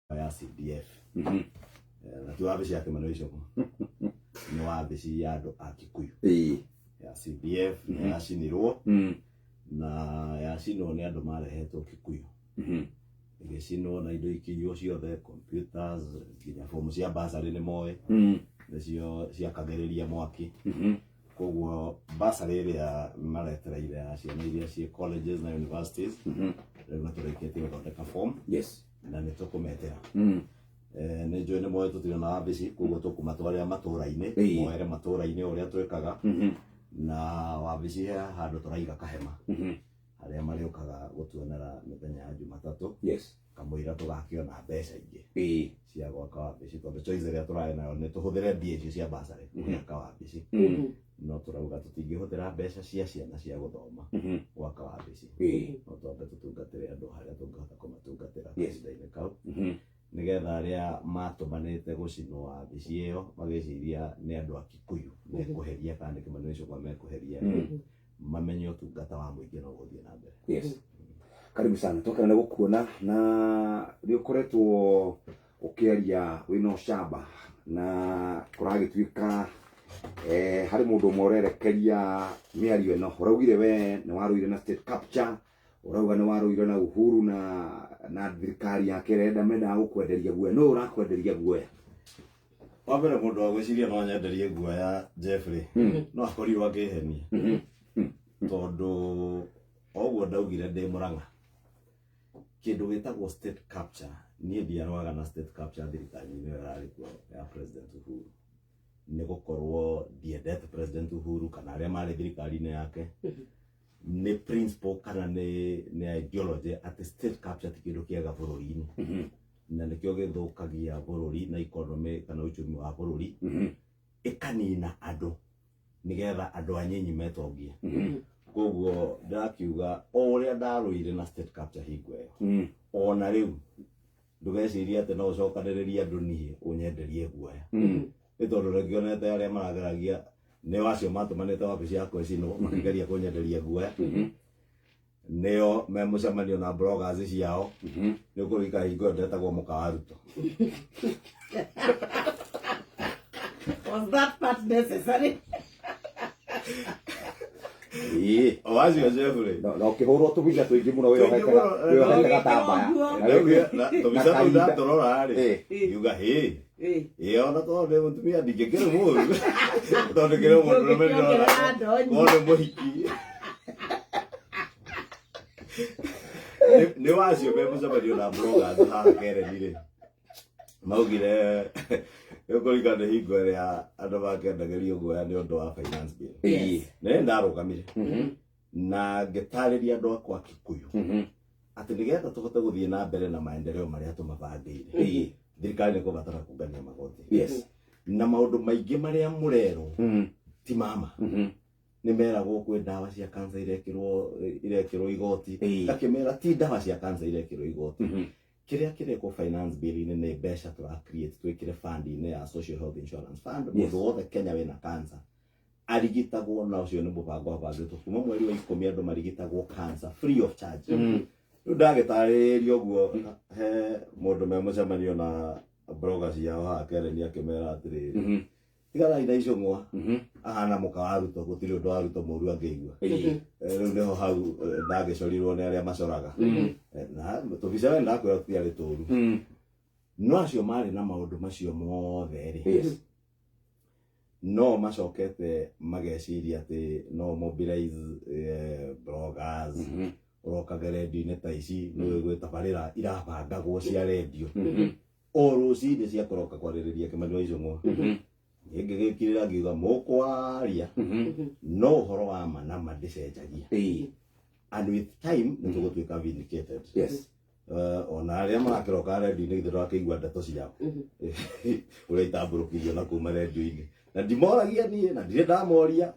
Ya CDF. Na ti wabici ya Kĩmani wa Ichũng'wa, nĩ wabici ya andũ a Kikuyu ya CDF nĩ yacinirwo, na yacinwo nĩ andũ marehetwo Kikuyu. Ĩgĩcinwo na indo ikĩiywo ciothe, computers, nginya fomu cia basarĩ nĩ moĩ nĩcio ciakagĩrĩria mwaki. Koguo basarĩ ĩrĩa maretereire ya ciana iria ciĩ colleges na universities, rĩu nĩ tũrĩkĩtie gũthondeka form na nĩ tũkũmetĩra. Nĩ njũĩ nĩ moĩ tũtirĩ na wabici, koguo tũkũmatwarĩra matũra-inĩ, moere matũra-inĩ ũrĩa twĩkaga. Na wabici he handũ tũraiga kahema harĩa marĩũkaga gũtuonera mĩthenya ya Jumatatũ kamũira tũgakĩona mbeca ingĩ cia gwaka wabici, tondũ choice ĩrĩa tũrarĩ nayo nĩ tũhũthĩre mbia icio cia basarĩ gwaka wabici, no tũrauga tũtingĩhũthĩra mbeca cia ciana cia gũthoma gwaka wabici, no twambe tũtungatĩre andũ harĩa tũngĩhota kũmatungatĩra kahinda-inĩ kau, nĩgetha arĩa matũmanĩte gũcinwo wabici ĩyo magĩciria nĩ andũ a Kikuyu mekũheria kana nĩ Kĩmani wa Ichũng'wa mekũheria, mamenye ũtungata wa mũingĩ no ũgũthiĩ na mbere. Yes, karibu sana, twakena nĩ gũkuona na nĩ ũkoretwo ũkĩaria wĩna ũcamba na kũragĩtuĩka harĩ mũndũ ũmwe ũrerekeria mĩario ĩno. Ũraugire we nĩ warũire na state capture, ũrauga nĩ warũire na Uhuru na thirikari yake ĩrenda mendaga gũkwenderia guoya. Nũ ũrakwenderia guoya? Wa mbere, mũndũ wa gwĩciria no anyenderie guoya, Jeffrey, no akorirwo akĩhenia, tondũ oguo ndaugire ndĩ Mũrang'a, kĩndũ gĩtagwo state capture, niĩ ndiarũaga na state capture thirikari-inĩ ĩyo ĩrarĩ kuo ya President Uhuru, nĩ gũkorwo ndiendete President Uhuru kana arĩa marĩ thirikari-inĩ yake. Nĩ principle kana nĩ ideology atĩ state capture ti kĩndũ kĩega bũrũri-inĩ, na nĩkĩo gĩthũkagia bũrũri na economy kana uchumi wa bũrũri, ĩkanina andũ nĩgetha andũ anyinyi metongie. Koguo ndakiuga o ũrĩa ndarũire na state capture hingo ĩyo, ona rĩu ndũgecirie atĩ no ũcokanĩrĩrie andũ niĩ ũnyenderie guoya, nĩ tondũ rĩngĩonete arĩa marageragia nĩo acio matũmanĩte wabici yakwa ĩcinwo makĩgeria kũnyenderia guoya, nĩo me mũcemanio na bloggers ciao. Nĩ ũkũririkana hingo ĩyo ndetagwo mũka wa Ruto. Was that part necessary? O acio, Jeffrey. Na ũkĩhũrwo tũbica tũingĩ mũno Tũingĩ mũno, wĩyohete gatambaya. Ũgĩkĩrwo Na tũbica tũu kahinda. ndatũrora rĩ, ngiuga hĩ, ĩ ona tondũ ndĩ mũtumia ndingĩkĩrĩ mũru, tondũ kĩrĩ mũndũrũme ndĩrona Ũngĩkĩongerera ndonyi. korwo nĩ mũhiki. Nĩ wacio me mũcemanio na bloggers haha Kereni rĩ, maugire nĩũkũririkana nĩ hingo ĩrĩa andũ makĩendagĩrio guoya nĩ ũndũ wa finance bill. Na nĩ ndarũgamire na ngĩtarĩria andũ akwa Kikuyu atĩ nĩgetha tũhote gũthiĩ na mbere na maendeleo marĩa tũmabangĩire, thirikari nĩ kũbatara kũngania magoti, na maũndũ maingĩ marĩa mũrerwo ti mama. Nĩ meragwo kwĩ ndawa cia cancer irekĩrwo igoti. Ngakĩmera ti ndawa cia cancer irekĩrwo igoti. Kĩrĩa kĩrekwo finance bill-inĩ nĩ mbeca tũra create twĩkĩre fund-inĩ ya Social Health Insurance Fund. Mũndũ wothe Kenya wĩna cancer arigitagwo, na ũcio nĩ mũbango wabangĩtwo kuma mweri wa 10, andũ marigitagwo cancer free of charge. Rĩu ndagĩtarĩria ũguo he mũndũ me mũcemanio na blogger ciao haha Karen, akĩmera atĩrĩrĩ, tiganai na Icũng'wa, ahana mũka wa Ruto, gũtirĩ ũndũ wa Ruto mũru angĩigua. Rĩu nĩho hau ndagĩcorirwo nĩ arĩa macoraga. Na tũbica we ndakwĩra tũtiarĩ tũru, no acio marĩ na maũndũ macio mothe rĩ, no macokete mageciria atĩ no mobilize bloggers ũrokaga rendio-inĩ ta ici. Nĩ gwĩ tabarĩra irabangagwo cia rendio o rũcinĩ cia kũroka kwarĩrĩria Kĩmani wa Ichũng'wa. Niĩ ngĩgĩkirĩra ngiuga mũkwaria, no ũhoro wa ma na ma ndĩcenjagia, and with time nĩ tũgũtuĩka vindicated. Ona arĩa marakĩroka rendio-inĩ, githĩ ndũrakĩigua ndeto ciao ũrĩa itambũrũkirio na kuma rendio-inĩ? Na ndimoragia niĩ na ndirĩ ndamoria,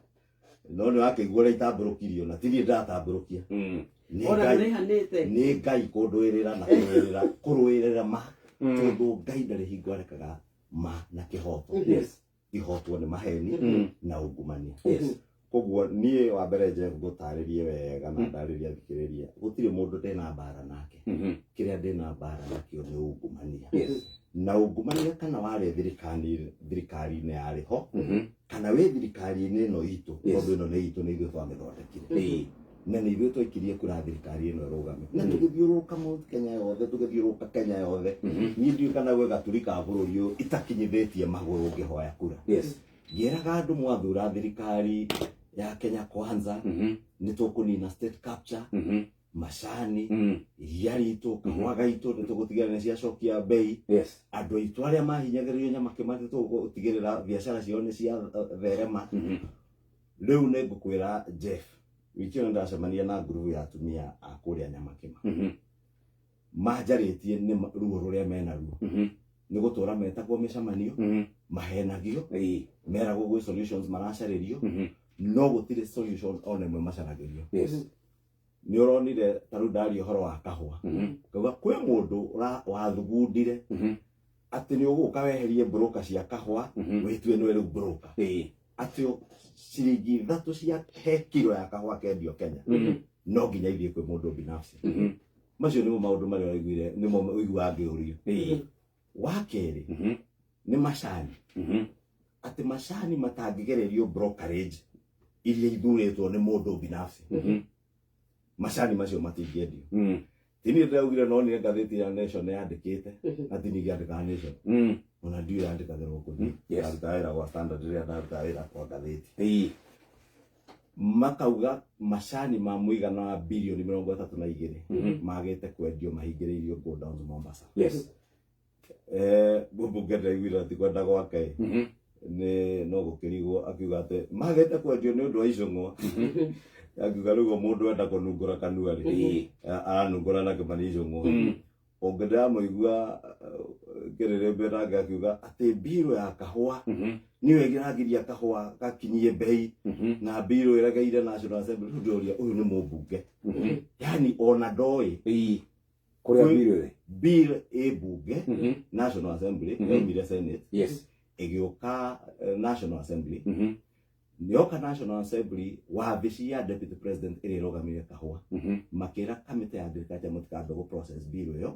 no nĩ wakĩigua ũrĩa itambũrũkirio, na ti niĩ ndĩratambũrũkia. Nĩ Ona Ngai. ndũrĩhanĩte. Nĩ Ngai kũndũĩrĩra na kũrũĩrĩra ma, tondũ Ngai ndarĩ hingo arekaga ma na kĩhoto ihotwo nĩ maheni na ungumania. Koguo niĩ wa mbere Jeff ngũtarĩrie wega na ndarĩrie athikĩrĩria, gũtirĩ mũndũ ndĩna mbara nake. Kĩrĩa ndĩna mbara nakĩo nĩ ungumania. Na ungumania kana warĩ thirikari-inĩ yarĩ ho, kana wĩ thirikari-inĩ ĩno itũ, tondũ ĩno nĩ itũ, nĩ ithuĩ twamĩthondekire. Na nĩ ithuĩ twaikirie kura thirikari ĩno ĩrũgame, na tũgĩthiũrũrũka Mount Kenya yothe, tũgĩthiũrũrũka Kenya yothe. Niĩ ndiũĩ kana gwĩ gaturi ka bũrũri ũyũ itakinyithĩtie magũrũ ngĩhoya kura. Ngĩraga andũ mwathura thirikari ya Kenya Kwanza, nĩ tũkũnina state capture, macani, iria ritũ, kahũa gaitũ, nĩ tũgũtigĩrĩra nĩ ciacokia bei. Andũ aitũ arĩa mahinyagĩrĩrio Nyamakĩma, nĩ tũgũtigĩrĩra biacara ciao nĩ ciatherema. Rĩu nĩ ngũkwĩra Jeff, wiki ĩno ndacemania na ngurubu ya atumia a kũrĩa Nyamakĩma. Manjarĩtie nĩ ruo rũrĩa menaruo nĩ gũtũra metagwo mĩcemanio, mahenagio, meragwo gwĩ solutions maracarĩrio, no gũtirĩ solution ona ĩmwe macaragĩrio. Nĩ ũronire ta rĩu ndaria ũhoro wa kahũa, ngauga kwĩ mũndũ wathugundire atĩ nĩ ũgũka weherie broker cia kahũa, wĩtue nĩwe rĩu broker, atĩ ciringi 3 cia he kiro ya kahũa kendio Kenya no nginya ithiĩ kwĩ mũndũ binafsi. Macio nĩmo maũndũ marĩa ũiguire, nĩmo ũiguaga ngĩũrio. Wa kerĩ nĩ macani, atĩ macani matangĩgererio brokerage iria ithurĩtwo nĩ mũndũ binafsi, macani macio matingĩendio. Ti niĩ ndĩraugire, no nĩ ngathĩti ya Nation yandĩkĩte, na ti niĩ ngĩandĩkaga Nation, ona ndiũĩ yandĩkagĩrwo kũ. Ndarutaga wĩra gwa Standard rĩrĩa ndarutaga wĩra kwa ngathĩti. Makauga macani ma mũigana wa birioni 32 magĩte kwendio, mahingĩrĩirio godowns Mombasa. Mũmbunge ndaiguire ti kwenda gwake, nĩ no gũkĩrigwo akiuga atĩ magĩte kwendio nĩ ũndũ wa icũng'wa. Akiuga rĩu mũndũ enda kũnungũra kanua rĩ, aranungũra na Kĩmani Icũng'wa. Ũngĩ ndĩramũigua kĩrĩrĩmbĩ nake akiuga atĩ mbirũ ya kahũa nĩyo ĩragiria kahũa gakinyie bei, na mbirũ ĩregeire National Assembly. Rĩu ndĩroria, ũyũ nĩ mũmbunge, yani ona ndoĩ Kũrĩa bill ĩrĩ. Bill ĩ bunge, National Assembly, yaumire Senate, ĩgĩũka National Assembly. Nĩoka National Assembly, wabici ya Deputy President ĩrĩa ĩrũgamĩrĩire kahũa makĩra kamĩtĩ ya agriculture mũtikambe gũ process bill ĩyo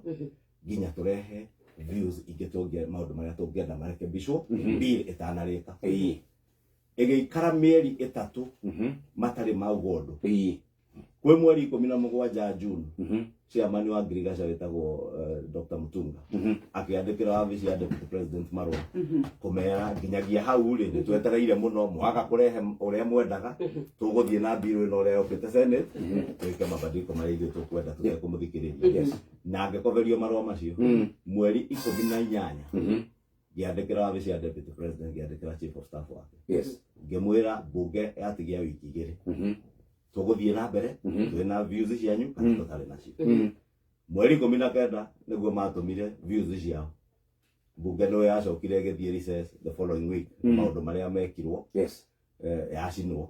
nginya tũrehe views ingĩ, tũngĩ maũndũ marĩa tũngĩenda marekebicwo bill ĩtanarĩka. Ĩgĩikara mĩeri 3 matarĩ mauga ũndũ. Kwĩ mweri 17 June, chairman wa ngirigaca wĩtagwo Dr. Mutunga akĩandĩkĩra wabici ya Deputy President marũa kũmera nginyagia hau rĩ, nĩ twetereire mũno, mwaga kũrehe ũrĩa mwendaga, tũgũthiĩ na bill ĩno ũrĩa yũkĩte Senate, twĩke mabadiliko marĩa ithuĩ tũkwenda tũtekũmũthikĩrĩria. Na ngĩkoberio marũa macio mweri 18. Ngĩandĩkĩra wabici ya Deputy President, ngĩandĩkĩra chief of staff wake, ngĩmwĩra bunge yatigia wiki 2, tũgũthiĩ na mbere twĩna views cianyu kana tũtarĩ nacio. Mweri 19 nĩguo matũmire views ciao. Bunge nĩyo yacokire ĩgĩthiĩ recess the following week. Maũndũ marĩa mekirwo, yacinwo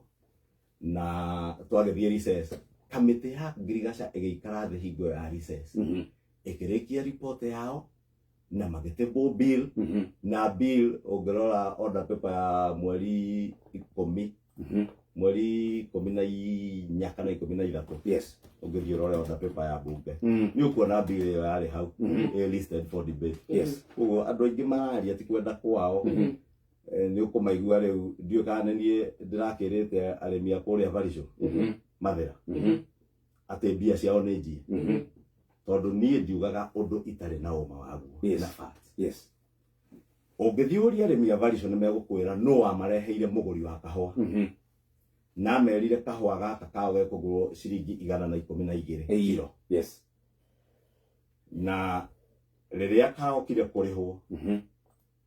na twagĩthiĩ recess, kamĩtĩ ya ngirigaca ĩgĩikara thĩ hingo ya recess, ĩkĩrĩkia report yao na magĩtable bill. Na bill ũngĩrora order paper ya mweri 10, mweri 14 kana 13, ũngĩthiĩ ũrore order paper ya bunge, nĩ ũkuona bill ĩyo yarĩ hau ĩ listed for debate. Koguo andũ aingĩ mararia ti kwenda kwao. Nĩ ũkũmaigua rĩu, ndiũĩ kana nĩ niĩ ndĩrakĩrĩte arĩmi a kũrĩa Barisho Mathĩra atĩ mbia ciao nĩ njie, tondũ niĩ ndiugaga ũndũ itarĩ na ũma waguo na facts. Ũngĩthiĩ ũrie arĩmi a Barisho, nĩ megũkwĩra nũ wamareheire mũgũri wa kahũa na amerire kahũa gaka kao gekũgũrwo ciringi 112 kiro. Na rĩrĩa kaokire kũrĩhwo,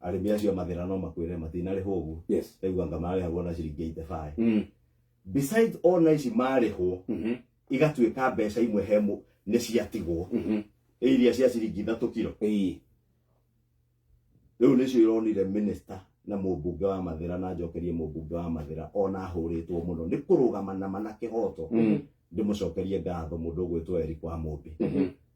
arĩmi acio a Mathĩra no makwĩre matinarĩhwo ũguo. Ndaigua anga marĩhagwo na ciringi 85. Besides, ona ici marĩhwo, igatuĩka mbeca imwe hemu nĩ ciatigwo, iria cia ciringi 3 kiro. Rĩu nĩcio ironire minister na mũmbunge wa Mathĩra, na njokerie mũmbunge wa Mathĩra ona ahũrĩtwo mũno nĩ kũrũgama na mana kĩhoto. Ndĩmũcokerie ngatho mũndũ ũgwĩtwo Eric wa Mũmbi.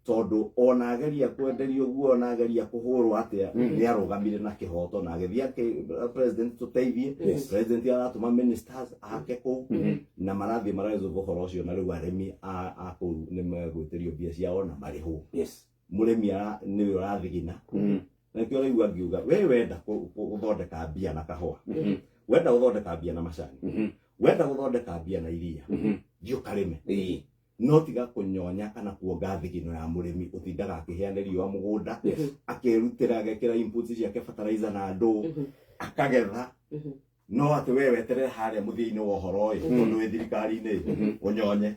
Tondũ ona ageria kwenderio guo, ona ageria kũhũrwo atĩa, nĩ arũgamire na kĩhoto na agĩthiĩ akĩ president tũteithie. President aratũma ministers ake kũu na marathiĩ mararesolve ũhoro ũcio, na rĩu arĩmi a kũu nĩ megwĩtĩrio mbia ciao na marĩhwo. Mũrĩmi nĩwe ũrathigina. Na nĩkĩo ũraigua ngiuga we wenda gũthondeka mbia na kahũa, wenda gũthondeka mbia na macani, wenda gũthondeka mbia na iria, thiĩ ũkarĩme. No tiga kũnyonya kana kuonga thigino ya mũrĩmi ũtindaga akĩhĩa nĩ riũa mũgũnda, akĩrutĩra, agekĩra inputs ciake, fertilizer na ndũ, akagetha, no atĩ we weterere harĩa mũthia-inĩ wa ũhoro ĩ, tondũ wĩ thirikari-inĩ, ũnyonye.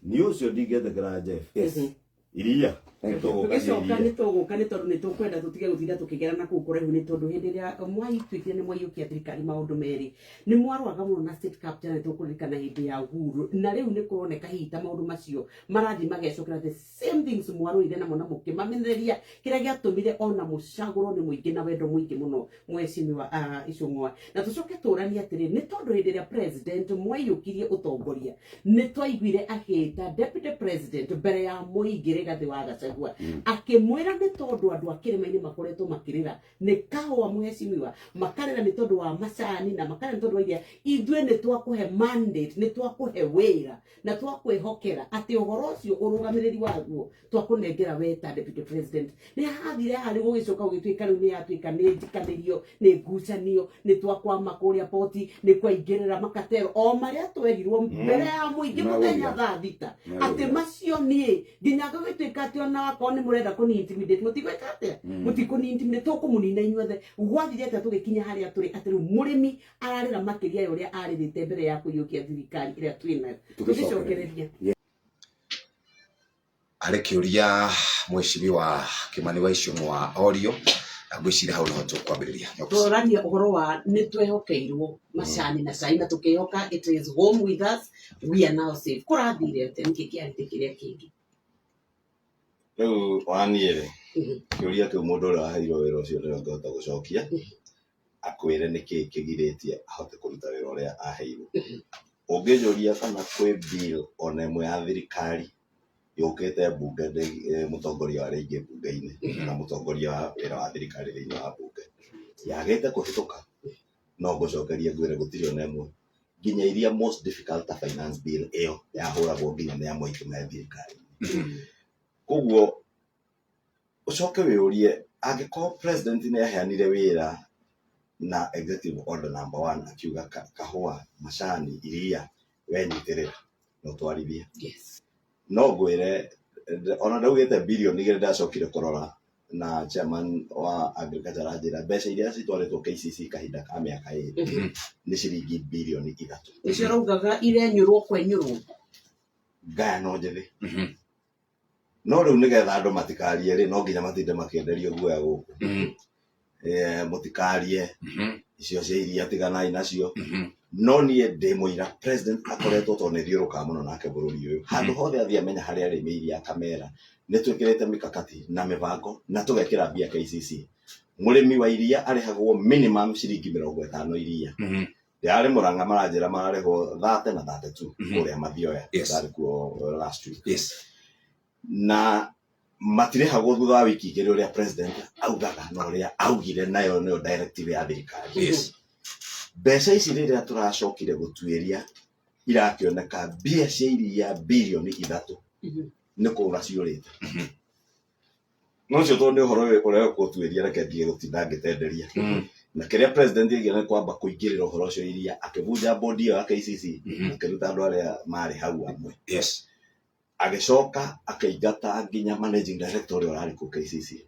Niĩ ũcio ndingĩtĩkĩra, Jeff. Iria. Thank you. Tũgũka Tũgĩcoka iria. Nĩ tũgũka, nĩ tondũ nĩ tũkwenda tũtige gũtinda tũkĩgera na kũu kũraihu, nĩ tondũ hĩndĩ ĩrĩa mwaituĩkire nĩ mwaiyũkia thirikari, maũndũ merĩ nĩ mwarũaga mũno na state capture, nĩ tũkũririkana hĩndĩ ya Uhuru, na rĩu nĩ kũroneka hihi ta maũndũ macio marathiĩ magecokera, the same things mwarũire namo na mũkĩmamenereria, kĩrĩa gĩatũmire ona mũcagũrwo nĩ mũingĩ na wendo mũingĩ mũno, mheshimiwa Icũng'wa. Na tũcoke tũranie atĩrĩ, nĩ tondũ hĩndĩ ĩrĩa president mwaiyũkirie ũtongoria, nĩ twaiguire akĩĩta deputy president mbere ya mũingĩ Rigathĩ wa Gachagua, akĩmwĩra nĩ tondũ andũ a kĩrĩma-inĩ makoretwo makĩrĩra nĩ kahũa, mheshimiwa, makarĩra nĩ tondũ wa macani na makarĩra nĩ tondũ wa iria, ithuĩ nĩ twakũhe mandate, nĩ twakũhe wĩra na twakwĩhokera atĩ ũhoro ũcio ũrũgamĩrĩri waguo twakũnengera we ta deputy president. Nĩ hathire harĩ gũgĩcoka gũgĩtuĩka rĩu nĩ yatuĩka nĩ njikanĩrio, nĩ ngucanio, nĩ twakwama kũrĩa poti, nĩ kwaingĩrĩra makatero o marĩa twerirwo mbere ya mũingĩ mũthenya Megũthira. thaa 6 Megũthira. atĩ macio niĩ nginya gũgĩtuĩka atĩ ona wakorwo nĩ mũrenda kũni intimidate, mũtigwĩka atĩa, mũtikũni intimidate, tũkũmũnina inyuothe. Gwathire atĩa tũgĩkinya harĩa tũrĩ atĩ rĩu mũrĩmi ararĩra makĩria ya ũrĩa arĩrĩte mbere ya kũiyũkia thirikari ĩrĩa twĩ nayo? Tũgĩcokereria. Tũgĩcokereria. Harĩ kĩũria mheshimiwa Kimani wa Ichung'wa orio, na ngwĩciria hau noho tũkwambĩrĩria. Tũrania ũhoro wa nĩ twehokeirwo macani na cai na tũkĩhoka it is home with us, we are now safe. Kũrathire atĩa? Nĩkĩ kĩarĩte kĩrĩa kĩngĩ? Rĩu waniĩ rĩ, kĩũria kĩu mũndũ ũrĩa waheirwo wĩra ũcio nĩwe ũngĩhota gũcokia, akwĩre nĩkĩ kĩgirĩtie ahote kũruta wĩra ũrĩa aheirwo. Ũngĩnjũria kana kwĩ bill ona ĩmwe ya thirikari yũkĩte mbunge mũtongoria wa arĩa aingĩ mbunge-inĩ kana mũtongoria wa wĩra wa thirikari thĩinĩ wa mbunge yagĩte kũhĩtũka, no ngũcokerie ngwĩre gũtirĩ ona ĩmwe, nginya iria most difficult ta finance bill ĩyo yahũragwo nginya nĩ amwe aitũ me thirikari. Koguo ũcoke wĩyũrie, angĩkorwo president nĩ aheanire wĩra na executive order number 1 akiuga kahũa, macani, iria, wenyitĩrĩra na ũtwarithie. No ngwĩre ona ndaugĩte birioni 2, ndacokire kũrora na chairman wa agriculture anjĩra mbeca iria citwarĩtwo KCC kahinda ka mĩaka 2 nĩ ciringi birioni 3. Nĩcio raugaga irenyũrwo kwenyũrwo. Ngayano njĩthĩ. No rĩu nĩgetha andũ matikarie rĩ, no nginya matinde makĩenderio guoya gũkũ. Mũtikarie icio cia iria, tiganai nacio. No niĩ ndĩ mũira president akoretwo, tondũ nĩ thiũrũrũkaga mũno nake bũrũri ũyũ, handũ hothe athiĩ amenya harĩa arĩmi iria akamera nĩ twĩkĩrĩte mikakati na mĩbango na tũgekĩra mbia KCC. Mũrĩmi wa iria arĩhagwo minimum ciringi 50 iria. Ndĩrarĩ Mũrang'a, maranjĩra mararĩhwo 30 na 32 kũrĩa Mathioya. Ndarĩ kuo last week. Na matirĩhagwo thutha wa wiki 2 ũrĩa president augaga na ũrĩa augire, nayo nĩyo directive ya thirikari. Mbeca ici rĩrĩa tũracokire gũtuĩria, irakĩoneka mbia cia iria birioni 3 nĩ kũra ciũrĩte. No ũcio tondũ nĩ ũhoro ũyũ ũrĩa ũgũtuĩria, reke ndige gũtinda ngĩtenderia. Na kĩrĩa president aigire nĩ kwamba kũingĩrĩra ũhoro ũcio iria, akĩbunja board ĩyo ya KCC, akĩruta andũ arĩa marĩ hau amwe. Agĩcoka akĩingata nginya managing director ũrĩa ũrarĩ kũu KCC.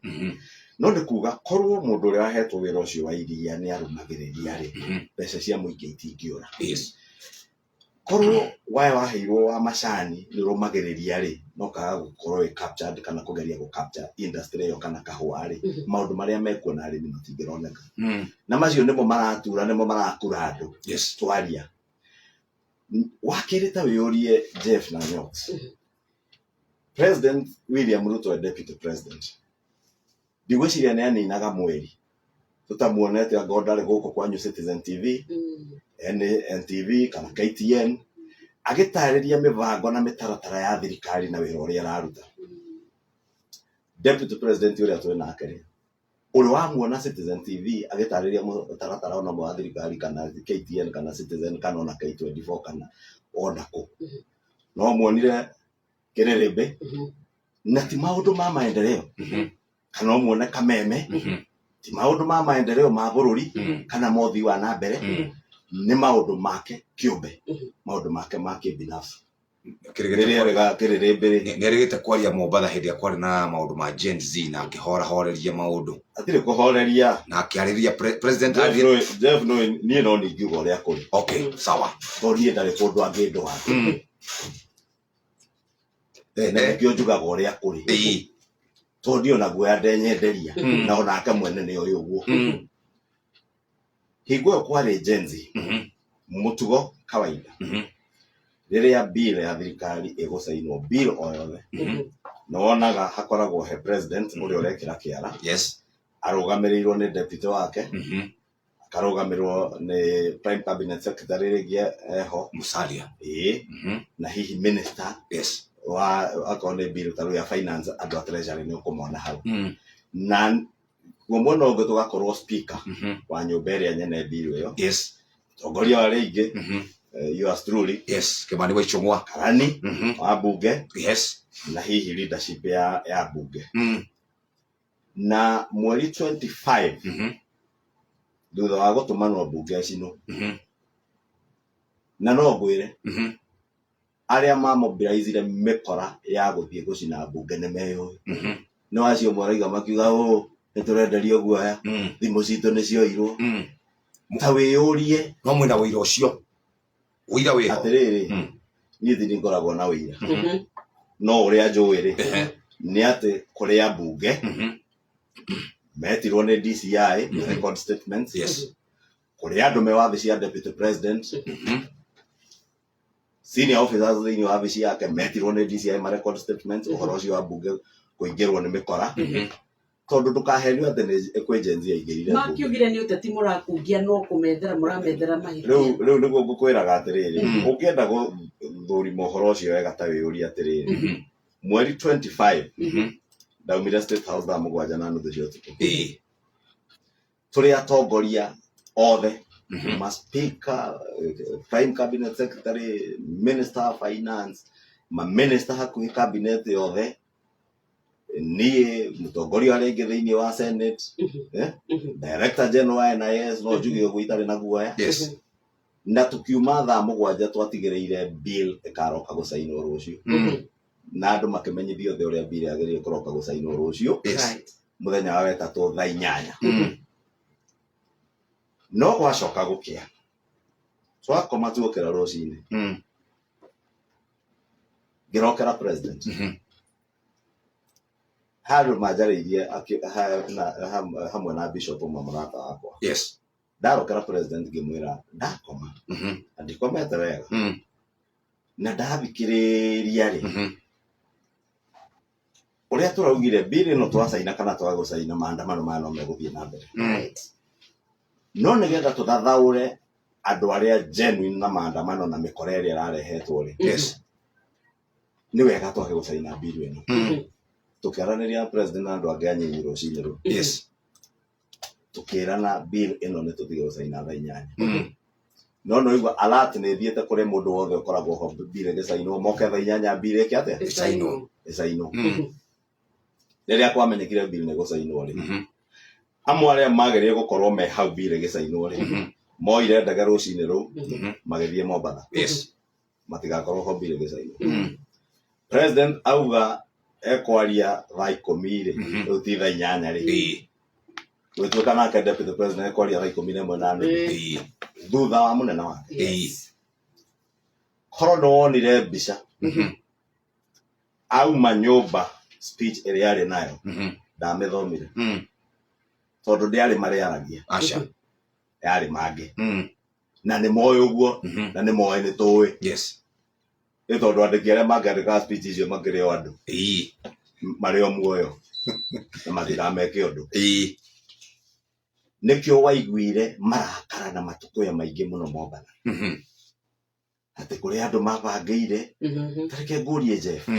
No nĩ kuga korwo mũndũ ũrĩa wahetwo wĩra ũcio wa iria nĩ arũmagĩrĩria rĩ, mbeca cia mũingĩ itingĩũra. Korwo waya waheirwo wa macani nĩ ũrũmagĩrĩria rĩ, no kaga gũkorwo wĩ captured kana kũgeria gũ capture industry ĩyo kana kahũa rĩ, maũndũ marĩa mekuo na arĩmi matingĩroneka. Na macio nĩmo maratura, nĩmo marakura andũ. Twaria wakerĩ, ta wĩyũrie, Jeff na Nyox, President William Ruto e deputy president, ndigwĩciria nĩ aninaga mweri tũtamuonete angorwo ndarĩ gũkũ kwanyu Citizen TV, NTV kana KTN agĩtarĩria mĩbango na mĩtaratara ya thirikari na wĩra ũrĩa ĩraruta. Deputy president ũrĩa twĩ nake rĩ, ũrĩ wamuona Citizen TV agĩtarĩria mũtaratara ona ũmwe wa thirikari kana KTN kana Citizen kana ona K24 kana ona kũ? No muonire kĩrĩrĩmbĩ na ti maũndũ ma maendeleo, kana ũmuone Kameme, ti maũndũ ma maendeleo ma bũrũri kana mothii wa na mbere, nĩ maũndũ make kĩũmbe, maũndũ make ma kĩbinafsi. Rĩrĩa rĩga kĩrĩrĩmbĩ rĩ, Nĩ erĩgĩte kwaria Mombatha hĩndĩ ĩrĩa kwarĩ na maũndũ ma Gen Z na akĩhorahoreria maũndũ. Hatirĩ kũhoreria. Na akĩarĩria president. Jeff no niĩ no ningiuga ũrĩa kũrĩ. Okay, sawa. Tondũ niĩ ndarĩ kũndũ angĩndwara. Na nĩkĩo njugaga ũrĩa kũrĩ, tondũ niĩ ona guoya ndenyenderia, na onake mwene nĩ oĩ ũguo. Hingo ĩyo kwarĩ Gen Z, mũtugo kawaida, rĩrĩa bill ya thirikari ĩgũcainwo, bill o yothe, nĩ wonaga hakoragwo he president ũrĩa ũrekĩra kĩara, arũgamĩrĩirwo nĩ deputy wake, akarũgamĩrĩrwo nĩ prime cabinet secretary rĩngĩ eho. Musalia. Ĩĩ. Na hihi minister wa akorwo nĩ bill ta rĩu ya finance, andũ a treasury nĩ ũkũmona hau. Na kuo mwena ũngĩ tũgakorwo speaker wa nyũmba ĩrĩa nyene bill ĩyo, mũtongoria wa arĩa aingĩ, yours truly, Yes, Kimani wa Ichung'wa. Karani wa bunge, na hihi leadership ya bunge. Na mweri 25, thutha wa gũtũmanwo bunge ĩcinwo, na no ngwĩre, arĩa mamobilizire mĩkora ya gũthiĩ gũcina mbunge nĩ meyũĩ. No acio marauga makiuga ũũ nĩ tũrenderio guoya, thimũ citũ nĩ cioirwo. Ta wĩyũrie. No mwĩna ũira ũcio, ũira wĩho? Atĩrĩrĩ, niĩ ti ngoragwo na ũira, no ũrĩa njũĩ rĩ, nĩ atĩ kũrĩ ambunge metirwo nĩ DCI record statements, kũrĩ andũ me wabici ya deputy president, senior officers thĩinĩ wa wabici yake metirwo nĩ DCI ma record statements ũhoro ũcio wa mbunge kũingĩrwo nĩ mĩkora, tondũ ndũkahenio atĩ nĩ kwĩ Gen Z aingĩrire mbunge. Makiugire nĩ ũteti mũrakungia, no kũmethera mũramethera mahĩtia. Rĩu nĩguo ngũkwĩraga atĩrĩrĩ, ũngĩenda gũthũrima ũhoro ũcio wega, ta wĩyũrie atĩrĩrĩ, mweri 25 ndaumire State House thaa 7:30 cia ũtukũ. Tũrĩ atongoria othe, ma speaker, prime cabinet secretary, minister of finance, ma minister, hakuhĩ cabinet yothe, niĩ, mũtongoria arĩa aingĩ thĩinĩ wa senate, director general wa NIS, no njuge ũguo itarĩ na guoya. Na tukiuma thaa 7, twatigĩrĩire bill ĩkaroka gũcainwo rũciũ, na andũ makĩmenyithio othe ũrĩa bill yagĩrĩire kũroka gũcainwo rũciũ, mũthenya wa wetatũ thaa 8. No gwacoka gũkĩa, twakoma tuokĩra rũcinĩ, ngĩrokera president handũ manjarĩirie hamwe na bishop ũmwe mũrata wakwa. Ndarokera president ngĩmwĩra ndakoma na ndikomete wega, na ndathikĩrĩria rĩ, ũrĩa tũraugire bill ĩno twacaina kana twaga gũcaina, maandamano maya no megũthiĩ na mbere. No nĩgetha tũthathaũre andũ arĩa genuine na maandamano na mĩkora ĩrĩa ĩrarehetwo rĩ, nĩ wega twage gũcaina bill ĩno. Tũkĩaranĩria na president na andũ angĩ anyinyi rũcinĩ rũu, tũkĩrana bill ĩno nĩ tũtige gũcaina thaa 8. No igua alert nĩ ĩthiĩte kũrĩ mũndũ wothe ũkoragwo ho bill ĩgĩcainwo, moke thaa 8 bill ĩke atĩa? Ĩcainwo. Ĩcainwo. Rĩrĩa kwamenyekire bill nĩ gũcainwo rĩ, amwe arĩa magĩrĩire gũkorwo me hau bill ĩgĩcainwo rĩ, moire ndege rũcinĩ rũu, magĩthiĩ Mombatha, matigakorwo ho bill ĩgĩcainwo. President auga ekwaria thaa 10 rĩ, rĩu ti thaa 8 rĩ. Gwĩtuĩka nake deputy president ekwaria thaa 11:30, thutha wa mũnene wake. Korwo nĩ wonire mbica auma nyũmba, speech ĩrĩa arĩ nayo, ndamĩthomire, tondũ ndĩarĩ marĩa aragia. Aca. Yarĩ mangĩ, na nĩ moĩ ũguo, na nĩ moĩ nĩ tũĩ, nĩ tondũ andĩki arĩa mangĩandĩkaga speech icio makĩrĩ o andũ marĩ o muoyo na matikameke ũndũ. Nĩkĩo waiguire marakara na matukũya maingĩ mũno Mombatha, atĩ kũrĩ andũ mabangĩire. Tareke ngũrie Jeff,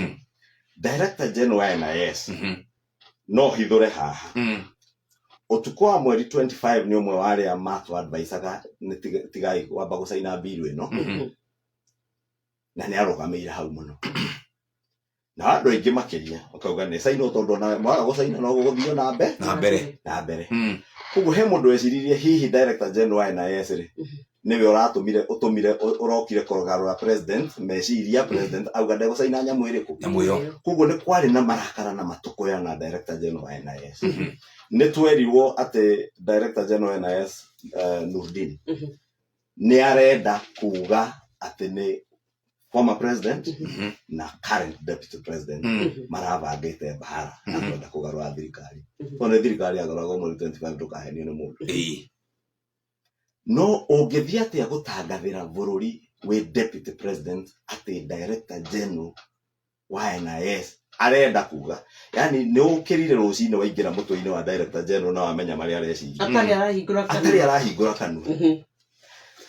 Director General wa NIS, No hithũre haha ũtukũ wa mweri 25 nĩ ũmwe wa arĩa matũ advisaga nĩ tigai kwamba gũcaina bill ĩno, na nĩ arũgamĩire hau mũno na andũ aingĩ makĩria makauga nĩ cainwo tondũ ona mwaga gũcaina no gũgũthio na mbe Na mbere. Na mbere. Koguo he mũndũ weciririe hihi director general wa NIS rĩ, nĩwe ũratũmire ũtũmire ũrokire kũgarũra president meciria, president auga ndegũcaina nyamũ ĩrĩkũ. Nyamũ ĩyo. Koguo nĩ kwarĩ na marakara na matũkũya na director general wa NIS. Nĩ twerirwo atĩ director general wa NIS, Nurdin, nĩ arenda kuga atĩ nĩ former president na current deputy president marabangĩte mbara na kwenda kũgarũra thirikari, tondũ nĩ thirikari yagarũragwo mweri 25, ndũkahenio nĩ mũndũ. No ũngĩthiĩ atĩa gũtangathĩra bũrũri wĩ deputy president atĩ director general wa NIS arenda kuga, yani nĩ ũkĩrire rũcinĩ waingĩra mũtwe-inĩ wa director general na wamenya marĩa areciria atarĩ arahingũra atarĩ kanua. Arahingũra kanua.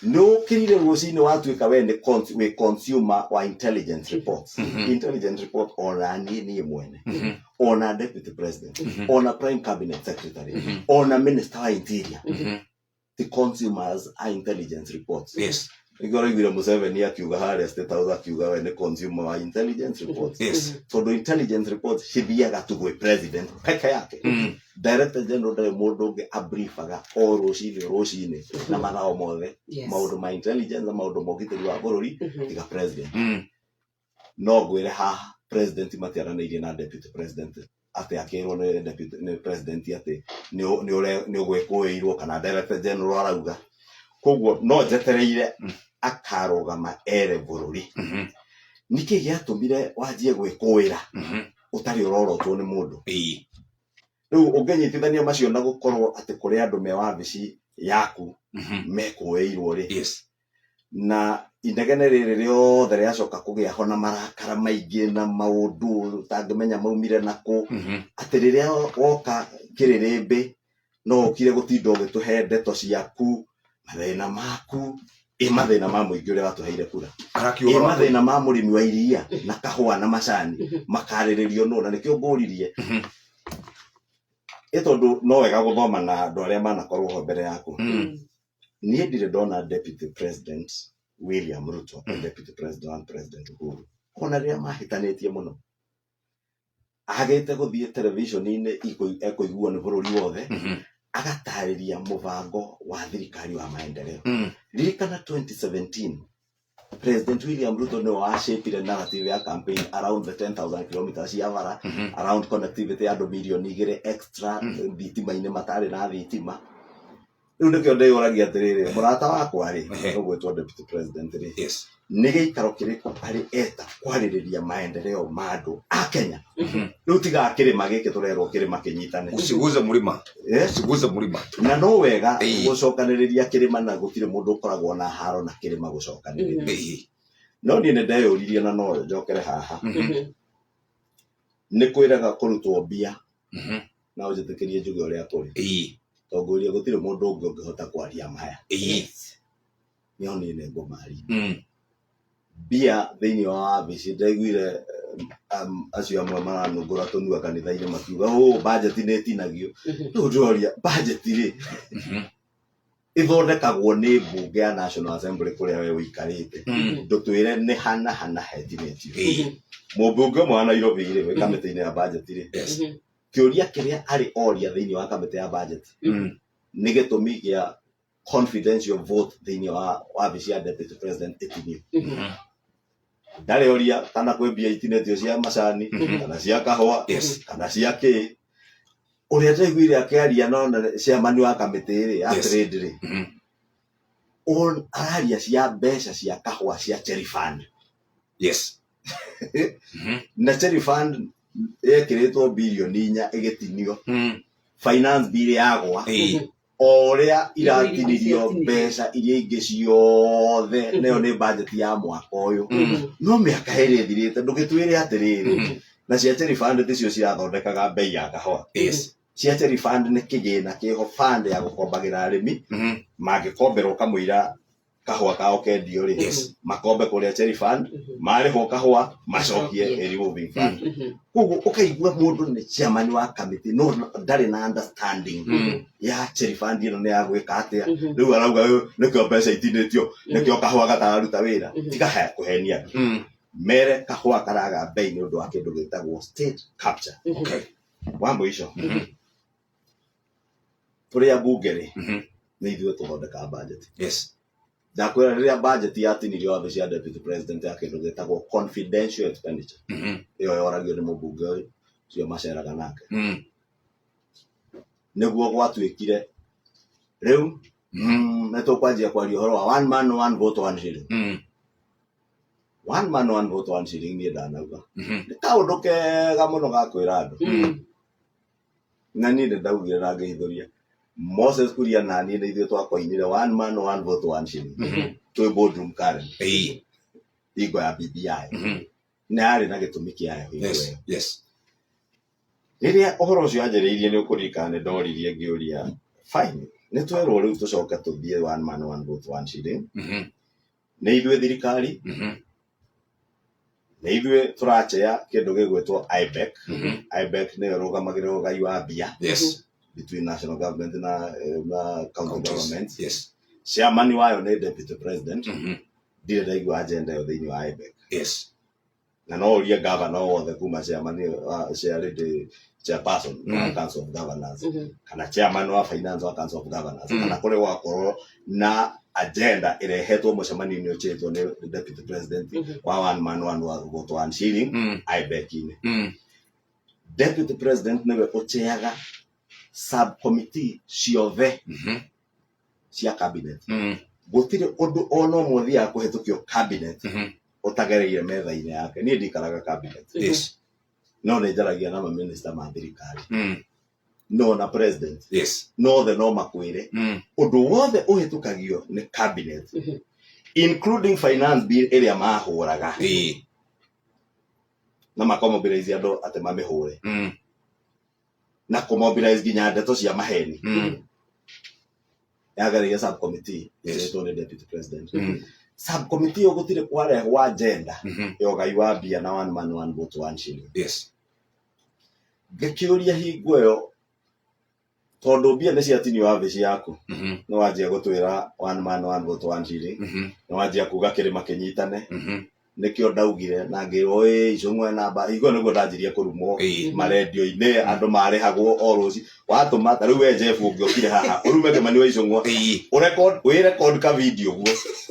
Nĩ ũkĩrire rũcinĩ watuĩka we nĩ wĩ consumer wa intelligence reports. Intelligence report, ona niĩ mwene, ona deputy president, ona prime cabinet secretary, ona minister wa interior, the consumers a intelligence reports. Nĩkĩo ũraiguire Museveni akiuga harĩa State House, akiuga we nĩ consumer wa intelligence reports, tondũ intelligence reports cithiaga tu gwĩ president peke yake. Director general ndarĩ mũndũ ũngĩ abriefaga o rũcinĩ o rũcinĩ na mathaa o mothe maũndũ ma intelligence na maũndũ ma ũgitĩri wa bũrũri tiga president. No ngwĩre haha president matiaranĩirie na deputy president atĩ akĩrwo nĩ deputy nĩ president atĩ nĩ ũgwĩkũĩirwo kana director general arauga. Koguo no njetereire akarũgama ere bũrũri nĩkĩ gĩatũmire wanjie gwĩkũĩra ũtarĩ ũrorotwo nĩ mũndũ. Rĩu ũngĩnyitithania macio na gũkorwo atĩ kũrĩ andũ me wabici yaku mekũĩirwo rĩ, na inegene rĩrĩ rĩothe rĩacoka kũgĩa ho na marakara maingĩ na maũndũ ũtangĩmenya maumire nakũ, atĩ rĩrĩa woka kĩrĩrĩmbĩ no ũkire gũtinda ũgĩtũhe ndeto ciaku, mathĩna maku, ĩ mathĩna ma mũingĩ ũrĩa watũheire kura, ĩ Arakiuga ũhoro wa mathĩna ma mũrĩmi wa iria na kahũa na macani makarĩrĩrio nũ? Na nĩkĩo ngũririe ĩ tondũ no wega gũthoma na andũ arĩa manakorwo ho mbere yaku. Niĩ ndirĩ ndona deputy president William Ruto na deputy president and president Uhuru, ona rĩrĩa mahĩtanĩtie mũno, agĩte gũthiĩ television-inĩ ekũiguo nĩ bũrũri wothe agatarĩria mũbango wa thirikari wa maendeleo. Ririkana 2017 President William Ruto nĩwe washapire narrative ya campaign around the 10,000 kilometers cia bara, around connectivity ya andũ mirioni 2 extra thitima-inĩ matarĩ na thitima. Rĩu nĩkĩo ndĩyũragia atĩrĩrĩ, mũrata wakwa rĩ, ũgwĩtwo deputy president rĩ, nĩ gĩikaro kĩrĩkũ arĩ eta kwarĩrĩria maendeleo ma andũ a Kenya? Rĩu tiga kĩrĩma gĩkĩ tũrerwo kĩrĩma kĩnyitane. Usiguze mlima. Eh? Usiguze mlima. Na no wega gũcokanĩrĩria kĩrĩma, na gũtirĩ mũndũ ũkoragwo na haro na kĩrĩma gũcokanĩrĩria. No niĩ nĩ ndeyũririe na no njokere haha, nĩ kwĩraga kũrutwo mbia, na ũnjĩtĩkĩrie njuge ũrĩa kũrĩ, tongoria gũtirĩ mũndũ ũngĩ ũngĩhota kwaria maya, nĩo niĩ nĩ ngũmaria. Mbia thĩinĩ wa wabici, ndaiguire acio amwe maranungũra tũnua kanitha-inĩ makiuga ũ budget nĩ ĩtinagio. Rĩu ndĩroria, budget rĩ, ĩthondekagwo nĩ mbunge ya National Assembly kũrĩa we ũikarĩte. Ndũtwĩre nĩ hana hana hetinĩtio. Mũmbunge ũmwe wa Nairobi rĩ, wĩ kamĩtĩ-inĩ ya budget rĩ, kĩũria kĩrĩa arĩ oria thĩinĩ wa kamĩtĩ ya budget nĩ gĩtũmi gĩa confidential vote thĩinĩ wa wabici ya deputy president ĩtinio. Ndarĩ oria kana kwĩ mbia itinĩtio cia macani kana cia kahũa kana cia kĩ. Ũrĩa ndaiguire akĩaria no na chairman wa kamĩtĩ rĩ ya trade rĩ, araria cia mbeca cia kahũa cia Cherry Fund. Na Cherry Fund yekĩrĩtwo birioni 4 ĩgĩtinio, finance bill yagwa o ũrĩa iratinirio ciatinirio. Mbeca iria ingĩ ciothe nayo nĩ budget ya mwaka ũyũ, no mĩaka 2 ĩthirĩte ndũgĩtwĩre atĩrĩrĩ, na cia Cherry Fund ticio cirathondekaga mbei ya kahũa. Cia Cherry Fund nĩ kĩgĩna kĩho, fund ya gũkombagĩra arĩmi, mangĩkomberwo kamũira Kahũa kao kendio rĩ, makombe kũrĩa Cherry Fund, marĩhwo kahũa macokie Macokie. ĩ revolving fund. Koguo ũkaigua mũndũ nĩ chairman wa committee no ndarĩ na understanding ya Cherry Fund ĩno nĩ ya gwĩka atĩa. Rĩu arauga, "Ũ, nĩkĩo mbeca itinĩtio, nĩkĩo kahũa gatararuta wĩra." Tiga kũhenia andũ. Mere kahũa karaga bei nĩ ũndũ wa kĩndũ gĩtagwo state capture. Wa mũico, tũrĩ ambunge rĩ, nĩ ithuĩ tũthondekaga budget. Ndakwĩra, rĩrĩa budget yatinirio wabici ya deputy president ya kĩndũ gĩtagwo confidential expenditure, ĩyo yoragio nĩ mũmbunge ũyũ ũcio maceraga nake, nĩguo gwatuĩkire rĩu nĩ tũkwanjia kwaria ũhoro wa one man one vote one shilling. One man one vote one shilling, niĩ ndanauga nĩ kaũndũ kega mũno ga kwĩra andũ, na niĩ nĩ ndaugire na ngĩhithũria Moses Kuria na niĩ nĩ ithuĩ twakoinire one man one vote one shilling twĩ boardroom Karen, hingo ya BBI, nĩ yarĩ na gĩtũmi kĩayo hingo ĩyo. Rĩrĩa ũhoro ũcio wanjĩrĩirie, nĩ ũkũririkana nĩ ndoririe ngĩũria, fine, nĩ twerwo rĩu tũcoke tũthiĩ one man one vote one shilling, nĩ ithuĩ thirikari, nĩ ithuĩ tũrachea kĩndũ gĩgwĩtwo IBEC. IBEC nĩyo ĩrũgamagĩrĩra ũgai wa mbia between national government na county Counties. government. Chairman wayo nĩ deputy president. Ndirĩ ndaigua agenda ĩyo thĩinĩ wa IBEC. Na no ũrie governor wothe kuma chairman wa chair chairperson wa Council of Governors kana chairman wa finance wa Council of Governors, kana kũrĩ gwakorwo na agenda ĩrehetwo mũcemanio-inĩ ũchĩtwo nĩ deputy president wa one man one vote one shilling IBEC-inĩ. Deputy president nĩwe ũchĩaga subcommittee ciothe cia cabinet. Gũtirĩ ũndũ ona ũmwe ũthiaga kũhĩtũkio cabinet ũtagereire metha-inĩ yake. Niĩ ndikaraga cabinet, no nĩ njaragia na maminista ma thirikari, no na president, no othe no makwĩre ũndũ wothe ũhĩtũkagio nĩ cabinet, including finance bill ĩrĩa mahũraga na makomobilize andũ atĩ mamĩhũre na kũmobilize nginya ndeto cia maheni, yagereire subcommittee ĩretwo nĩ deputy president. Subcommittee ĩyo gũtirĩ kwarehwo agenda ya ũgai wa mbia na one man one vote one shilling. Ngĩkĩũria hingo ĩyo, tondũ mbia nĩ ciatinio wabici yaku, nĩ wanjia gũtwĩra one man one vote one shilling, nĩ wanjia kuga kĩrĩma kĩnyitane. Nĩkĩo ndaugire na ngĩrwo ĩ icũng'we namba hingo ĩyo nĩguo ndanjirie kũrumwo marendio-inĩ. Andũ marĩhagwo o rũci watũma. Ta rĩu we Jeff, ũngĩokire haha ũrume Kĩmani wa Icũng'wa, ũrecord, wĩ record ka video guo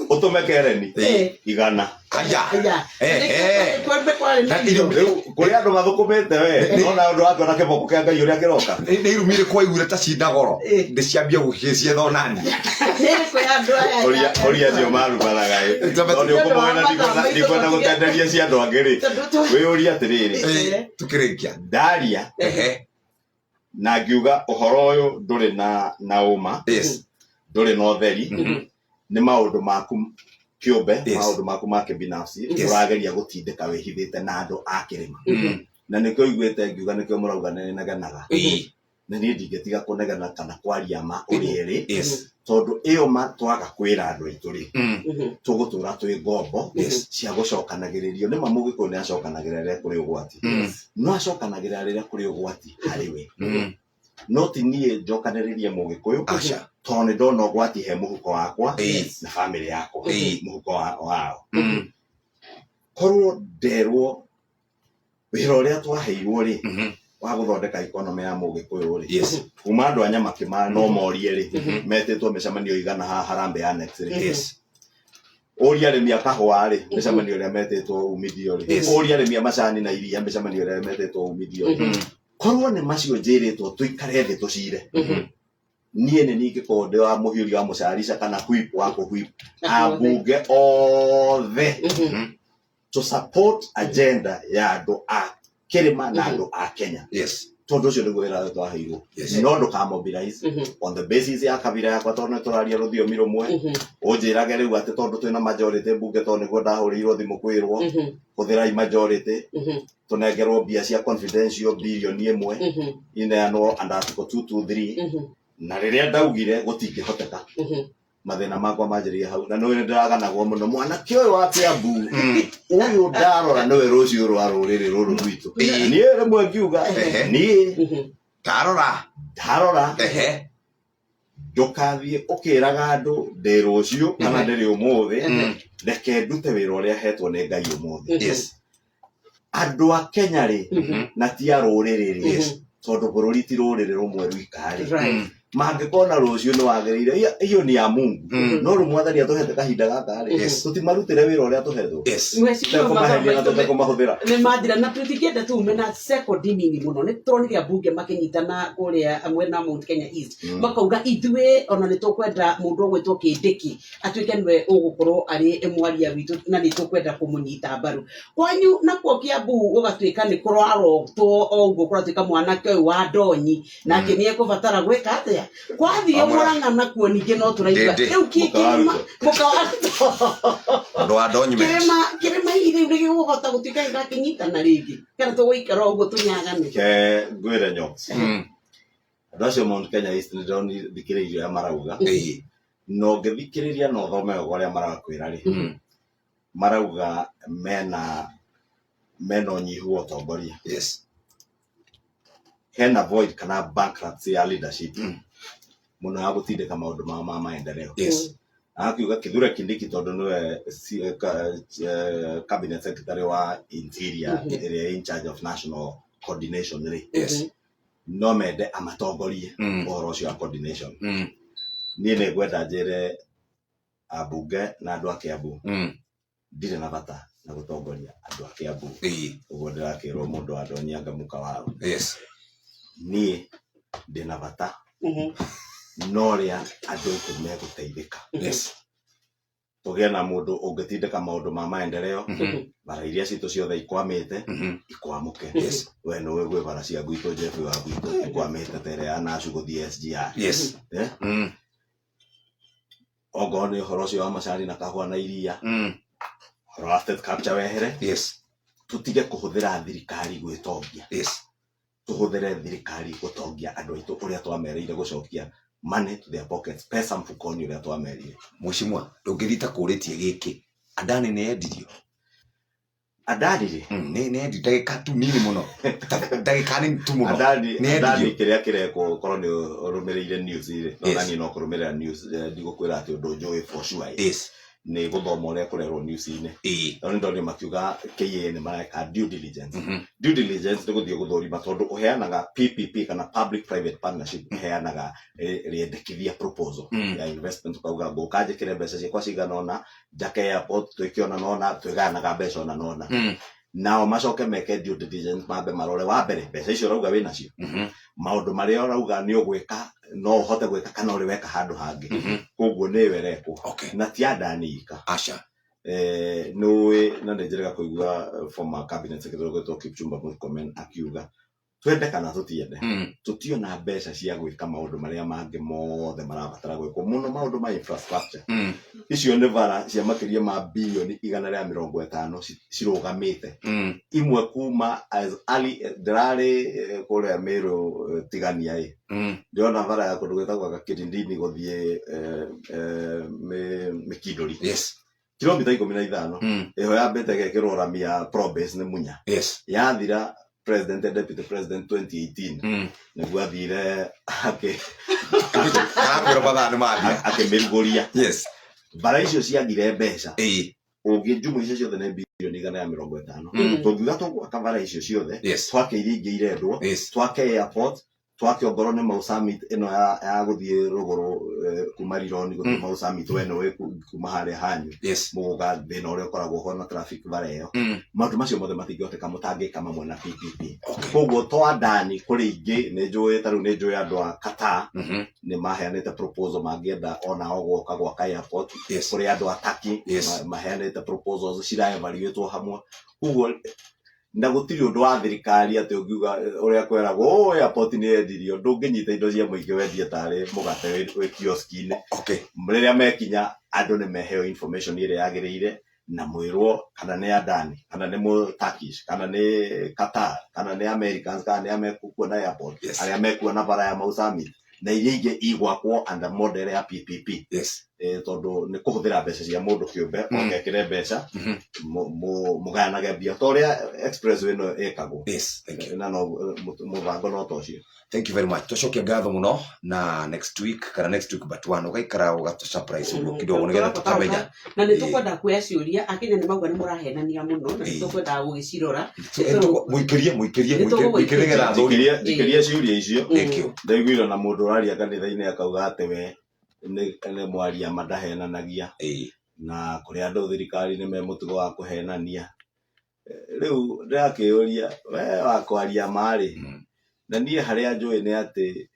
ũtũme Kereni 100. Aya. Aya. Eh, eh. Kwembe kwarĩ Na na irio. Rĩu kũrĩ andũ mathũkũmĩte we nona ũndũ wa kuona kĩboko kĩa Ngai ũrĩa kĩroka. Nĩ irumire kwaiguire ta cina goro ndĩciambia gũgĩcietha onani. Nĩ ĩrĩkũ ya andũ aya? Ũria ũria acio marumanaga ĩ, Tondũ tondũ nĩ ũkũmona, ndikwenda gũtenderia cia andũ angĩ rĩ, Tondũ tu- wĩyũrie atĩrĩrĩ. Tukĩrĩkia. Ndaria na ngiuga ũhoro ũyũ ndũrĩ na ũma, ndũrĩ na ũtheri, nĩ maũndũ maku kĩũmbe, maũndũ maku ma kĩbinafsi ũrageria gũtindĩka wĩhithĩte na andũ a kĩrĩma. Na nĩkĩo iguĩte ngiuga, nĩkĩo mũrauga nĩ negenaga, na niĩ ndingĩtiga kũnegena kana kwaria ma ũrĩa ĩrĩ, tondũ ĩyo ma twaga kwĩra andũ aitũ rĩ, tũgũtũra twĩ ngombo cia gũcokanagĩrĩrio. Nĩ ma Mũgĩkũyũ nĩ acokanagĩrĩra rĩrĩa kũrĩ ũgwati, no acokanagĩrĩra rĩrĩa kũrĩ ũgwati harĩ we, no ti niĩ njokanĩrĩrie Mũgĩkũyũ, Aca. tondũ nĩ ndona ũgwati he mũhuko wakwa na bamĩrĩ yakwa, mũhuko wao. Korwo nderwo wĩra ũrĩa twaheirwo rĩ, wa gũthondeka economy ya Mũgĩkũyũ rĩ, kuma andũ a Nyamakĩma no morie rĩ, metĩtwo mĩcemanio 100 haha Harambee Annex rĩ, ũria arĩmi a kahũa rĩ, mĩcemanio ĩrĩa metĩtwo umithio rĩ, ũria arĩmi a macani na iria, mĩcemanio ĩrĩa metĩtwo umithio rĩ, korwo nĩ macio njĩrĩtwo tũikare thĩ tũcire, niĩ nĩ ningĩkorwo ndĩ wa mũhiũri wa mũcarica kana whip wa kũ whip ambunge othe to support agenda ya andũ a kĩrĩma na andũ a Kenya, tondũ ũcio nĩguo wĩra ũrĩa twaheirwo. No ndũkamobilize on the basis ya kabira yakwa, tondũ nĩ tũraria rũthiomi rũmwe, ũnjĩrage rĩu atĩ tondũ twĩna majority mbunge, tondũ nĩguo ndahũrĩirwo thimũ kwĩrwo hũthĩrai majority tũnengerwo mbia cia confidential 1 billion ineanwo under article 223. Na rĩrĩa ndaugire gũtingĩhoteka, Mathĩna makwa manjĩrĩirie hau, na nĩũĩ nĩndĩraganagwo mũno, mwanake ũyũ wa Kiambu ũyũ ndarora nĩwe rũciũ rwa rũrĩrĩ rũrũ rwitũ. Niĩ rĩmwe ngiuga niĩ Tarora. Ndarora ndũkathiĩ ũkĩraga andũ ndĩ rũciũ kana ndĩrĩ ũmũthĩ, reke ndute wĩra ũrĩa hetwo nĩ Ngai ũmũthĩ. Andũ a Kenya rĩ, na ti a rũrĩrĩ rĩ, tondũ bũrũri ti rũrĩrĩ rũmwe rwika rĩ, mangĩkona rũciũ nĩ wagĩrĩire, hiyo ni ya Mungu. No rĩu Mwathani atũhete kahinda gaka rĩ, tũtimarutĩre wĩra ũrĩa tũhetwo. Mheshimiwa, Tũtekũmaheria na tũtekũmahũthĩra. Nĩ mathira na tũtingĩenda tume na sekondi nini mũno. Nĩ tũronire ambunge makĩnyitana kũrĩa mwena wa Mount Kenya East, makauga ithuĩ ona nĩ tũkwenda mũndũ ũgwĩtwo Kindiki atuĩke nĩwe ũgũkorwo arĩ mwaria witũ na nĩ tũkwenda kũmũnyita mbaru. Kwanyu nakuo Kiambu gũgatuĩka nĩ kũrarotwo o ũguo, kũratuĩka mwanake ũyũ wa Ndonyi nake nĩ ekũbatara gwĩka atĩa kwathiĩ Mũrang'a nakuo ningĩ no tũraigua Ndĩndĩ. rĩu kĩrĩma mũkawarutwo. Ũndũ wa ndonyment. Kĩrĩma kĩrĩma hihi rĩu nĩ gĩgũhota gũtuĩka gĩgakĩnyitana rĩngĩ kana tũgũikara o ũguo tũnyagane? Ke ngwĩre Nyox, andũ acio Mount Kenya East nĩ ndĩronire thikĩrĩirie ũrĩa marauga, na ũngĩthikĩrĩria na ũthome wega ũrĩa marakwĩra rĩ, marauga mena ũnyihu wa ũtongoria. Hena void kana bankruptcy ya leadership mũno ya gũtindĩka maũndũ mao ma maendeleo. Akiuga Kithure Kindiki, tondũ nĩwe cabinet secretary wa interior, ĩrĩa in charge of national coordination rĩ, no mende amatongorie ũhoro ũcio wa coordination. Niĩ nĩ ngwenda njĩre ambunge na andũ a Kiambu, ndirĩ na bata na gũtongoria andũ a Kiambu. Ũguo ndĩrakĩrwo mũndũ wa Ndonyi anga mũkawaru. Niĩ ndĩna bata na ũrĩa andũ aitũ megũteithĩka. Tũgĩe na mũndũ ũngĩtindĩka maũndũ ma maendeleo, bara iria citũ ciothe ikwamĩte ikwamũke. We nĩũĩ gwĩ bara cia gwitũ, Jeff wa gwitũ, ikwamĩte ta ĩrĩa ya Nashu gũthiĩ SGR. Eh? Ongorwo nĩ ũhoro ũcio wa macani na kahũa na iria, ũhoro wa state capture wehere. Tũtige kũhũthĩra thirikari gwĩtongia. Tũhũthĩre thirikari gũtongia andũ aitũ ũrĩa twamerĩire, gũcokia money to their pockets, pesa mfukoni ũrĩa twamerire. Mheshimiwa, ndũngĩthiĩ ta kũrĩtie gĩkĩ, Adani nĩ yendirio? Adani rĩ, Nĩ yendirio, ndagĩka tu nini mũno. Ndagĩka nini tu mũno. Adani, Nĩ Adani, yendirio. kĩrĩa kĩrekwo, korwo nĩ ũrũmĩrĩire news rĩ, no naniĩ no kũrũmĩrĩra news, ndigũkwĩra atĩ ũndũ njũĩ for sure ĩ. Nĩ gũthoma ũrĩa kũrerwo news-inĩ. No nĩ ndonire makiuga KA nĩ mareka due diligence. Due diligence nĩ gũthiĩ gũthũrima, tondũ ũheanaga PPP kana public private partnership, ũheanaga rĩendekithia, proposal ya investment, ũkauga ngũka njĩkĩre mbeca ciakwa cigana ũna, njake airport, twĩke ũna na ũna, twĩgayanaga mbeca ũna na ũna. Nao macoke meke due diligence, mambe marore wa mbere mbeca icio ũrauga wĩ nacio, maũndũ marĩa ũrauga nĩ ũgwĩka no ũhote gwĩka kana ũrĩ weka handũ hangĩ. Koguo nĩyo ĩrekwo. Na ti Adani ika. Aca. Nĩũĩ na nĩ njĩrĩga kũigua former cabinet secretary ũgwĩtwo Kipchumba Murkomen akiuga twende kana tũtiende, tũtiona mbeca cia gwĩka maũndũ marĩa mangĩ mothe marabatara gwĩkwo mũno, maũndũ ma infrastructure. Icio nĩ bara cia makĩria ma bilioni 150 cirũgamĩte, imwe kuma as early ndĩrarĩ kũrĩa Meru, Tigania ĩ, ndĩrona bara ya kũndũ gwĩtagwo Gakirindini gũthiĩ Mĩkindũri, kilomita 15. Ĩho yambĩte gekĩrwo rami ya Probase nĩ Munya. Yathira president and deputy president 2018, nĩguo athire akĩ Arakwĩra mathaa nĩ mathira. Akĩmĩrugũria. Bara icio ciagire mbeca. Ũngĩ icio ciothe nĩ bilioni 150. Tũngiuga tũgwaka bara icio ciothe, twake iria ingĩ irendwo, twake airport, twake ongorwo nĩ Mau Summit ĩno ya gũthiĩ rũgũrũ, kuma Rironi gũthiĩ Mau Summit, we nĩũĩ kuma harĩa hanyu mũgũga thĩna ũrĩa ũkoragwo ho na traffic bara ĩyo. Maũndũ macio mothe matingĩhoteka mũtangĩka mamwe na PPP. Koguo to Adani, kũrĩ ingĩ nĩ njũĩ, ta rĩu nĩ njũĩ andũ a Qatar nĩ maheanĩte proposal mangĩenda onao gũka gwaka airport. Kũrĩ andũ a Turkey maheanĩte proposals cira evaluatwo hamwe. Koguo na gũtirĩ ũndũ wa thirikari atĩ ũngiuga ũrĩa kweragwo, oh, airport nĩ yendirio. Ndũngĩnyita indo cia mũingĩ wendie tarĩ mũgate wĩ kioski-inĩ. Rĩrĩa mekinya, andũ nĩ meheo information ĩrĩa yagĩrĩire na mwĩrwo kana nĩ Adani kana nĩ mũ Turkish kana nĩ Qatar kana nĩ Americans kana nĩ amekuona airport, arĩa mekuona bara ya Mau Summit na iria ingĩ igwakwo under model ya PPP. Tondũ nĩ kũhũthĩra mbeca cia mũndũ kĩũmbe, ũgekĩre mbeca, mũgayanage mbia ta ũrĩa expressway ĩno ĩkagwo. Yes, thank you. Na no mũbango no ta ũcio. Thank you very much. Twacokia ngatho muno, na next week kana next week but one ugaikara ugatu surprise uguo kidogo nigetha tukamenya. Na nĩ tũkwenda kuoya ciũria. Akenya nĩ mauga nĩ mũrahenania mũno, na nĩ tũkwendaga gũgĩcirora. Muikirie, muikirie, muikirie nigetha thuri. Njikĩria ciũria icio. Thank you. Ndaiguire na mũndũ ũraria kanitha-inĩ akauga atĩ we nĩ mwaria ma, ndahenanagia, na kũrĩ andũ thirikari nĩ me mũtugo wa kũhenania. Rĩu ndĩrakĩũria, we wa kwaria ma rĩ, na niĩ harĩa njũĩ nĩ atĩ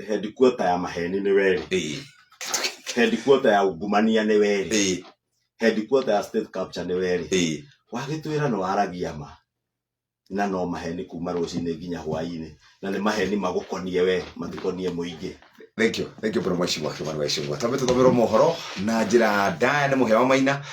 headquarter ya maheni nĩ werĩ, headquarter ya ungumania nĩ werĩ, headquarter ya state capture nĩ werĩ. Wagĩtwĩra nĩ waragia ma, na no maheni kuma rũcinĩ nginya hwaĩ-inĩ, na nĩ maheni magũkonie we, matikonie mũingĩ. Thank you, thank you bro. Mheshimiwa Kimani wa Ichung'wa, twambe tuthomerwo mohoro na njĩra ndaya nĩ Mũhĩa wa Maina.